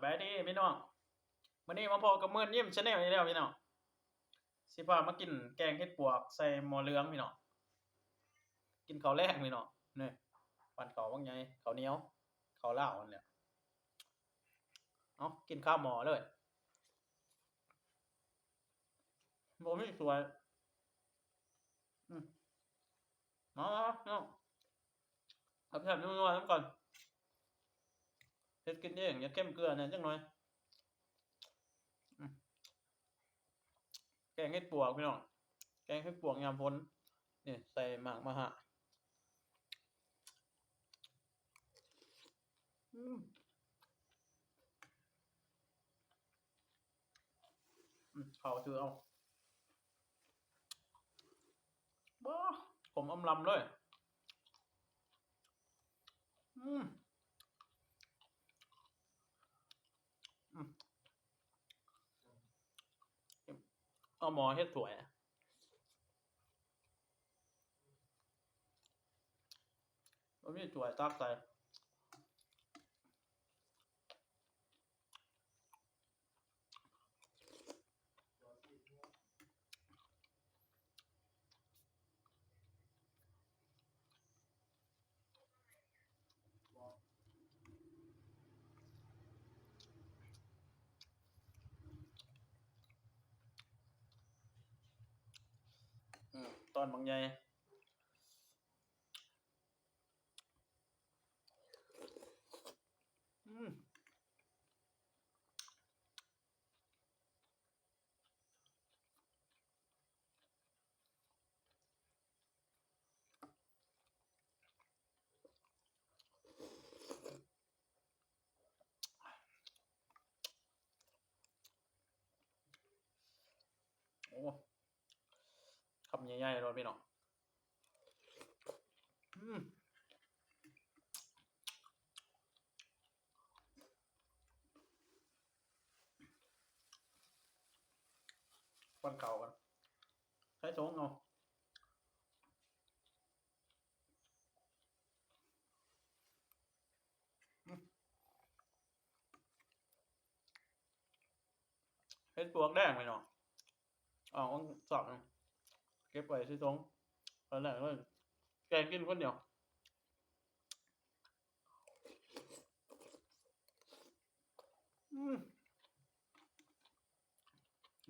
ບາຍດີພີ່ນ້ອງ ມື້ນີ້ມາພໍ້ກັບເມີນຍິ້ມ Channel ອີກແລ້ວພີ່ນ້ອງ ຊິພາມາກິນແກງເຫັດປວກໃສ່ໝໍ້ເຫຼືອງພີ່ນ້ອງ ກິນເຂົ້າແລງພີ່ນ້ອງ ນີ້ ປັ້ນເຂົ້າບັກໃຫຍ່ ເຂົ້າໜຽວ ເຂົ້າລາວຫັ້ນແຫຼະ ເອົາ ກິນຄາໝໍ້ເລີຍ ບໍ່ມີຖ້ວຍ ອືມ ມາໆ ພີ່ນ້ອງ ແຊບໆ ນົວໆ ນຳກັນ ເຮັດກິນເອງ ຢາກເຄັມເກືອແດ່ຈັກໜ່ອຍ ອືມ ແກງເຫັດປວກພີ່ນ້ອງ ແກງເຫັດປວກຍາມຝົນ ນີ້ໃສ່ໝາກມະຫະ ອືມ ອືມ ເຂົ້າຖືເອົາ ບໍ່ ຂົມອຳລຳເລີຍ ອືມ ອືມ ເອົາໝໍ້ເຮັດຖ້ວຍ ບໍ່ມີຖ້ວຍຕັກໃສ່ ອືມ ຕອນບັກໃຫຍ່ ອືມ ໂອ້ ຄຳໃຫຍ່ໆ ໂລດພີ່ນ້ອງ ອືມ ປ້ອນເຂົ້າກ່ອນ ໃສ່ຖົງເອົາ ອືມ ເຫັດປວກແດງພີ່ນ້ອງ ເອົາສອບເກັບໄວ້ໃສ່ຖົງ ຕອນແລກເລີຍ ແກງກິນຄົນດຽວ ອືມ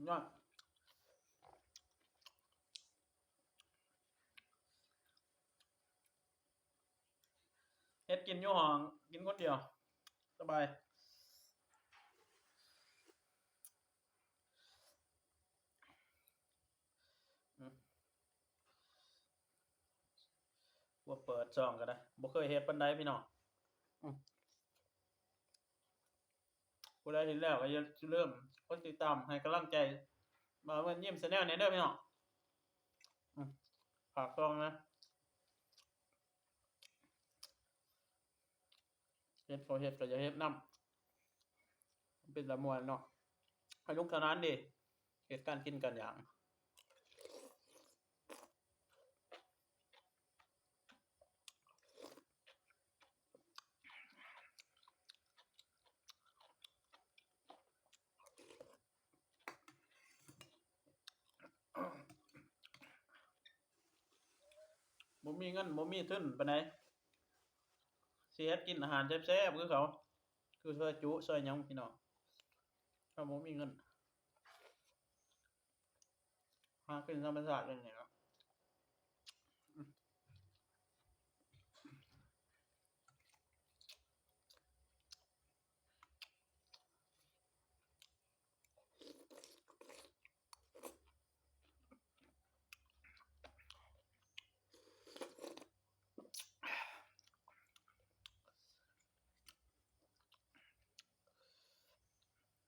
ຍອດ ເຮັດກິນຢູ່ຫ້ອງ ກິນຄົນດຽວ ສະບາຍ ອືມ ບໍ່ເປີດຊ່ອງກໍໄດ້ ບໍ່ເຄີຍເຮັດປານໃດພີ່ນ້ອງ ອືມ ຜູ້ໃດເຫັນແລ້ວກໍຢ່າລືມກົດຕິດຕາມໃຫ້ກຳລັງໃຈບ່າວເມີນຍິ້ມ Channel ແດ່ເດີພີ່ນ້ອງ ອືມ ຝາກຊ່ອງນະ ເຮັດ ເຂົາເຮັດກໍຢ່າເຮັດນຳ ເປັນຕາມ່ວນເນາະ ສະໜຸກສະໜານດີ ເຮັດການກິນການຢ່າງ ບໍ່ມີເງິນບໍ່ມີທຶນປານໃດ ຊິເຮັດກິນອາຫານແຊບໆ ຄືເຂົາ ຄືຊອຍຈຸ ຊອຍຫຍັງພີ່ນ້ອງ ເຮົາບໍ່ມີເງິນ ຫາກິນທຳມະຊາດເລີຍນີ້ເນາະ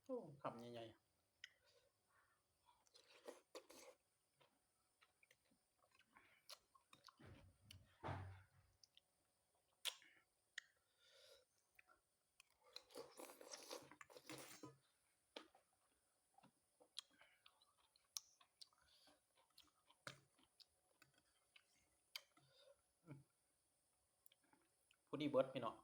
ໂອ້ ຄຳໃຫຍ່ໆ. ພໍດີເບິດພີ່ນ້ອງ.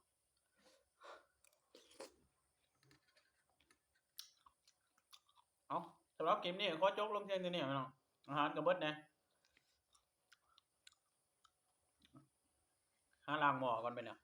ສຳລັບຄລິບນີ້ກໍຂໍຈົບລົງພຽງເທົ່ານີ້ພີ່ນ້ອງ. ອາຫານກໍເບິດແດ່. ຫາລ້າງໝໍ້ກ່ອນບັດນີ້.